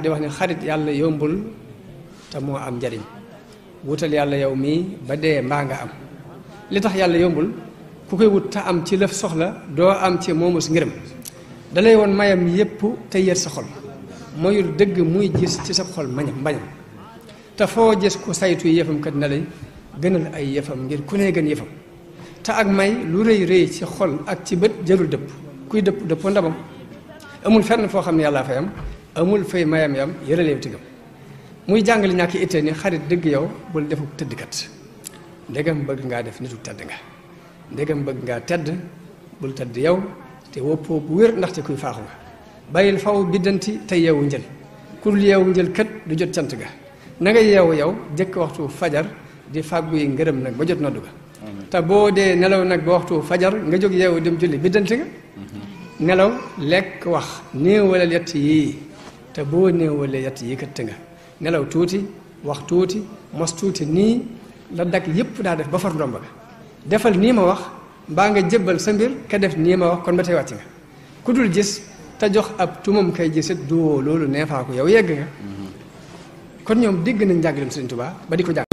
di wax ne xarit yàlla yombul te moo am njariñ wutal yàlla yow mii ba dee mbaa nga am li tax yàlla yombul ku koy wut te am ci lëf soxla doo am ci moomus ngërëm dalay woon mayam yépp te yër sa xol mooyul dëgg muy gis ci sa xol mbañam te foo gis ku saytu yëfam kat na lay gënal ay yëfam ngir ku ne gën yëfam te ak may lu rëy rëy ci xol ak ci bët jërul dëpp kuy dëpp ndabam amul fenn foo xam ne yàllaa fay am amul fay mayam yam yëraleew tigam muy jàngale ñàkk itte ni xarit dëgg yow bul defuk tëddkat ndegam bëgg ngaa def nitu tedd nga ndegam bëgg ngaa tedd bul tedd yow te woppoo bu wér ndaxte kuy faaxu nga bàyyil faw biddanti te yeewu njël ku dul yeewu njël kat du jot cant ga na nga yeewu yow jëkk waxtu fajar di fàggu yi ngërëm nag ba jot noddu ga te boo dee nelaw nag ba waxtu fajar nga jóg yeewu dem julli biddanti nga nelaw lekk wax néewalal yett yii te boo néewalee yett yi kat nga nelaw tuuti wax tuuti mos tuuti nii la dak yépp daa def ba far ndomba ga defal nii ma wax mbaa nga jébbal sa mbir ka def nii ma wax kon ba tey wàcc nga ku dul gis te jox ab tumam kay gisit duwoo loolu neefaa ko yow yegg nga kon ñoom dégg nañ njàngaleem Sëriñ Tuubaa ba di ko jàng